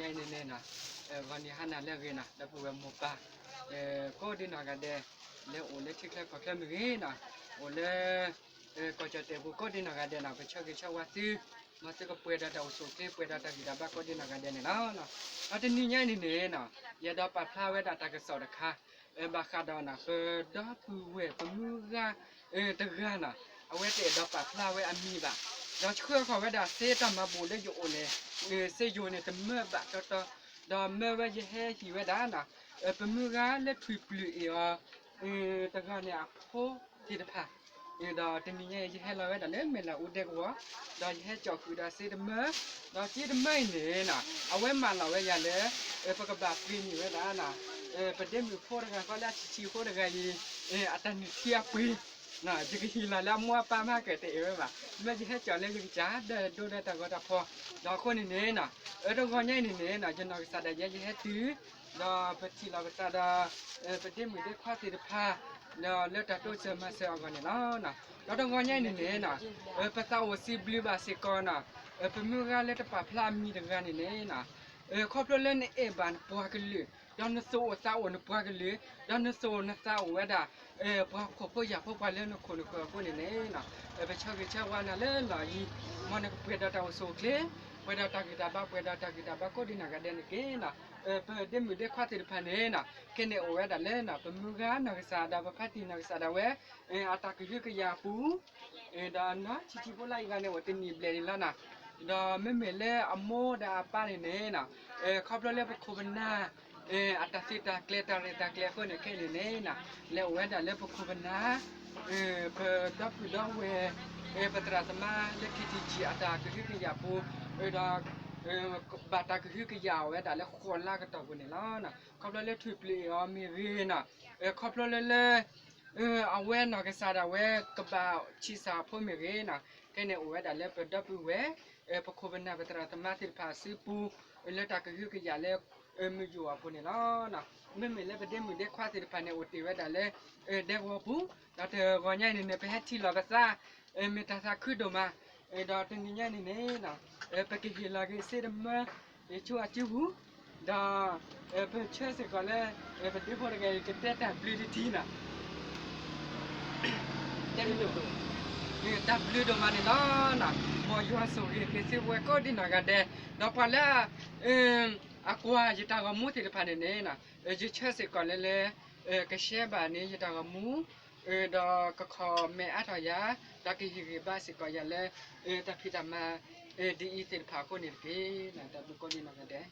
န့ၣ်န့ၣ်နီၤ, ဂီၤနံၤဟါနၤလၢအဂ့ၤနီၤ ဒီပုၢ်ဝဲၢ်မိၢ်ပၢ် ကိးဒံနီၢ်ဂၤဒဲး, လၢအိၣ်လၢထံချၢကီၢ်ချၢမ့ၢ်ဂ့ၤနီၤ, အိၣ်လၢ ကီၢ်ကၠီၣ်တဲာ်ပူၤကိးဒံနီၢ်ဂၤဒဲးနီၤ, ပဆၢဂ့ၤဆၢဝါသု, မ်သုကပှဲၤဒီးတၢ်အိၣ်ဆူၣ်အိၣ်ချ့ ပှဲၤဒီးတၢ်ဂံၢ်တၢ်ဘါကိးဒံနီၢ်ဂၤဒဲးန့ၣ်လီၤ. ဒီးတနံၤညါအံၤန့ၣ်န့ၣ်နီၤ, ယအဲၣ်ဒိးပာ်ဖျါဝဲဒၣ်တၢ်ကစီၣ်တခါ ဘၣ်ဃးဒီးနီၤ ပဒီပုၢ်ဝဲၢ်ပမုၢ်ဂၤ တဂၤနီၤ, အဝဲတအဲၣ်ဒိးပာ်ဖျါဝဲအမံၤဘၣ်, ဒီးဆှၢဃီၤဝဲဒၣ်စ့တၢ်မၤဘူၣ်လၢယအိၣ်န့ၣ်, စ့ယိၤန့ၣ် တမၢဘၣ်တီတီ, ဒီးမၢဝဲယဟဲဟ့ၣ်ဝဲဒၣ်နီၤ, ပမုၢ်ဂၤလၢထွံၣ်ပျုၢ်အ့ၣ်အီၤ တဂၤန့ၣ်အဖိသ့ၣ်တဖၣ်, ဒီးတနံၤညါအံၤ ယဟဲလီၤဝဲဒၣ်လၢမဲၢ်လးအူဒဲကဝီၤ, ဒီးယဟဲကၠီၣ်ဃုာ်ဒီးစ့တမၢ, ဒီးစ့တမၢအံၤန့ၣ်နီၤ အဝဲမၢလီၤဝဲယၤလၢ ပကဘၣ်ပှ့ၤန့ၢ်ဝဲဒၣ်နီၤ, ပဒ့မုၣ်ဖိတဂၤဃီလၢအဆံးဆံးဖိတဂၤအံၤ အတၢ်နုၢ်ထံအပှ့ၤ, ယကဟ့ၣ်လီၤလၢအမိၢ်အပၢ်မးကတအဲၣ်ဝဲဘၣ်, မ့ၢ်ယဟဲကၠီၣ်လၢယကစၢ်ဒီးဒိဒီးတၢ်ဂီၤတၢ်ဖီၣ်, ဒီးအဃိန့ၣ်န့ၣ်နီၤ, အတဂီၤညါအံၤန့ၣ်န့ၣ်နီၤ ယနီၢ်ကစၢ်ဒၣ်ယဲ ယဟဲတုၤ ဒီးပထံၣ်လိာ်ပသးဒီး ပဒ့မုၣ်ဒ့ခွါသ့ၣ်တဖၣ် ဒီးလၢတၢ်တိစၢၤမၤစၢၤအဂီၢ်န့ၣ်လီၤ. ဒီးတဂီၤညါအံၤန့ၣ်န့ၣ်နီၤ ပသးအိၣ်စံးဘျုးဘၣ်စ့ၢ်ကီးနီၤ ပမုၢ်ဂၤလၢတပာ်ဖျါအမံၤတဂၤန့ၣ်န့ၣ်နီၤ ခီဖျိလၢနအဲၣ်ဘၣ်နပှၤကလုာ် ဒီးနသူၣ်အိၣ်သးအိၣ်နပှၤကလုာ် ဒီးနသူၣ်နသးအိၣ်ဝဲဒၣ် ပှၤခိၣ်ဖိယာ်ဖိပှၤလၢနခိၣ်နဃၢၤအဃိန့ၣ်န့ၣ်နီၤ ပဆၢဂ့ၤဆၢဝါနၤလၢလီၢ်အံၤ မ်နကပှဲၤဒီးတၢ်အိၣ်ဆူၣ်အိၣ်ချ့ ပှဲၤဒီးတၢ်ဂံၢ်တၢ်ဘါ ပှဲၤဒီးတၢ်ဂံၢ်တၢ်ဘါကိးဒံနီၢ်ဂၤဒဲးန့ၣ်တက့ၢ်နီၤ. ပဒ့မုၣ်ဒ့ခွါသ့ၣ်တဖၣ်န့ၣ်နီၤ ခဲန့ၣ်အိၣ်ဝဲဒၣ်လၢနီၤ ပမုၢ်ဂၤနီၢ်ကစၢ်ဒီး ပဖါတံၢ်နီၢ်ကစၢ်ဒၣ်ဝဲ အတၢ်ကဟုကယာ်အပူၤ ဒီးနီၤဆံးဆံးဖိလၢယဂၤန့ၣ်အိၣ်တနံၣ်ဘျဲၣ်န့ၣ်လီၤနီၤ. ဒီးမ့မ့ၢ်လၢအမိၢ်ဒီးအပၢ်န့ၣ်န့ၣ်နီၤ ခီဖျိလၢပခိၣ်ပနၢ် အတၢ်သ့တၢ်ကျဲၤ တၢ်ရဲၣ်တၢ်ကျဲၤအဃိန့ၣ် ခဲအံၤန့ၣ်န့ၣ်နီၤ လဲၤအိၣ်ဝဲဒၣ်လၢပခိၣ်ပနၢ် ပဒီပုၢ်ဒီဝဲၢ် ပသရၣ်သမါလၢ ခ့ထံကံ အတၢ်ကဟုကယာ်အပူၤ ဒီး ဘၣ်တၢ်ကဟုကယာ်အီၤဝဲဒၣ်လၢဃိးလါကတီၢ်ပူၤန့ၣ်လီၤ. ခီဖျိလၢထွံၣ်ပျုၢ်အ့ၣ်အီၤမ့ၢ်ဂ့ၤနီၤ ခီဖျိလၢလၢ အဝဲနီၢ်ကစၢ်ဒၣ်ဝဲ ကဘၣ်ဆံးစၢ်အဖိမ့ၢ်ဂ့ၤနီၤ ခဲန့ၣ်အိၣ်ဝဲဒၣ်လၢပဒီပုၢ်ဝဲၢ် ပခိၣ်ပနၢ် ပသရၣ်သမါသ့ၣ်တဖၣ်အစုပူၤ လၢတၢ်ကဟုကယာ်လၢ မုၢ်ယိာ်အပူၤန့ၣ်လီၤ. မ့မ့ၢ်လၢပဒ့မုၣ်ဒ့ခွါသ့ၣ်တဖၣ်န့ၣ် အိၣ်တ့ၢ်ဝဲဒၣ်လၢ ဒဲကဝီၤပူၤ ဒီးတဂီၤညါအံၤန့ၣ်န့ၣ် ပဟဲထံၣ်လိာ်ပသး မ့ၢ်တၢ်သးခုဒိၣ်မး ဒီးတနံၤညါအံၤန့ၣ်န့ၣ် ပကဟ့ၣ်လီၤက့ၤစ့တမၢ ယဆိအစုပူၤ ဒီး ပဆၢစ့ၢ်ကီးလၢ ပဒ့ဖိတဂၤအံၤ ကတဲတၢ်ဘျုးတထံၣ်နီၤ တဲမ့ၢ် တၢ်ဘျုးဒိၣ်မးန့ၣ်လီၤ. မ်ယွၤဆိၣ်ဂ့ၤက့ၤသုဝဲကိးဒံနီၢ်ဂၤဒဲး ဒီးပှၤလၢ အကွၢ်ယတၢ်ဂီၤမူသ့ၣ်တဖၣ်န့ၣ်န့ၣ် ယဆၢစ့ၢ်ကီးလၢလၢ ကshareဘၣ်န့ၣ် ယတၢ်ဂီၤမူ ဒီးကcommentအါထီၣ်ယၤ ဒီးကဟ့ၣ်ဂံၢ်ဘါစ့ၢ်ကီးယၤလၢ တၢ်ဖံးတၢ်မၤ ဒ်အံၤသ့ၣ်တဖၣ်အဃိန့ၣ်တက့ၢ်. တၢ်ဘျုးကိးဒံနီၢ်ဂၤဒဲး